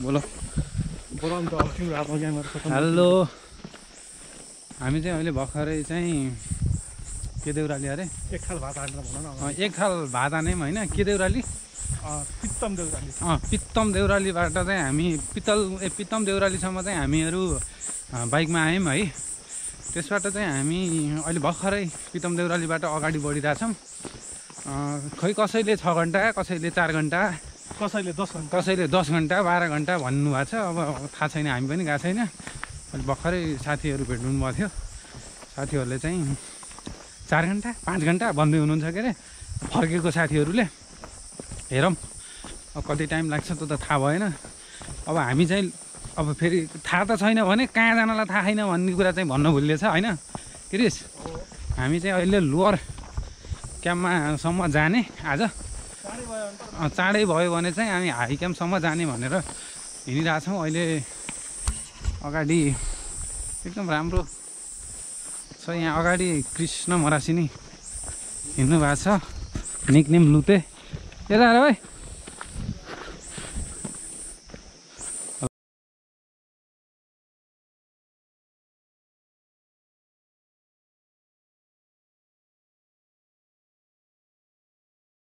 बोलो हेलो हामी चाहिँ अहिले भर्खरै चाहिँ के देउराली अरे एक खाल भात हालेर भन न एक खाल भात हानेम होइन के देउराली पित्तम देउराली पित्तम देउरालीबाट चाहिँ हामी पित्तम देउरालीसम्म चाहिँ हामीहरू बाइकमा आयौँ है। त्यसबाट चाहिँ हामी अहिले भर्खरै पित्तम देउरालीबाट अगाडि बढिरहेछौँ। खै कसैले 6 घन्टा कसैले 4 घन्टा कसैले 10 घन्टा कसैले 10 घन्टा 12 घन्टा भन्नुभएको छ। अब थाहा छैन, हामी पनि गएको छैन। अहिले भर्खरै साथीहरू भेट्नु भएको थियो। साथीहरूले चाहिँ 4 घन्टा 5 घन्टा भन्दै हुनुहुन्छ के अरे फर्केको साथीहरूले। हेरौँ अब कति टाइम लाग्छ त्यो त थाहा भएन। अब हामी चाहिँ अब फेरि थाहा त छैन भने कहाँ जानलाई थाहा छैन भन्ने कुरा चाहिँ भन्न भुलिएछ होइन क्रिस। हामी चाहिँ अहिले लोवर क्याम्पमासम्म जाने आज चाँडै भयो भने चाहिँ हामी हाई क्याम्पसम्म जाने भनेर हिँडिरहेछौँ। अहिले अगाडि एकदम राम्रो छ। यहाँ अगाडि कृष्ण मरासिनी हिँड्नु भएको छ। निकनेम लुते यता आएर भाइ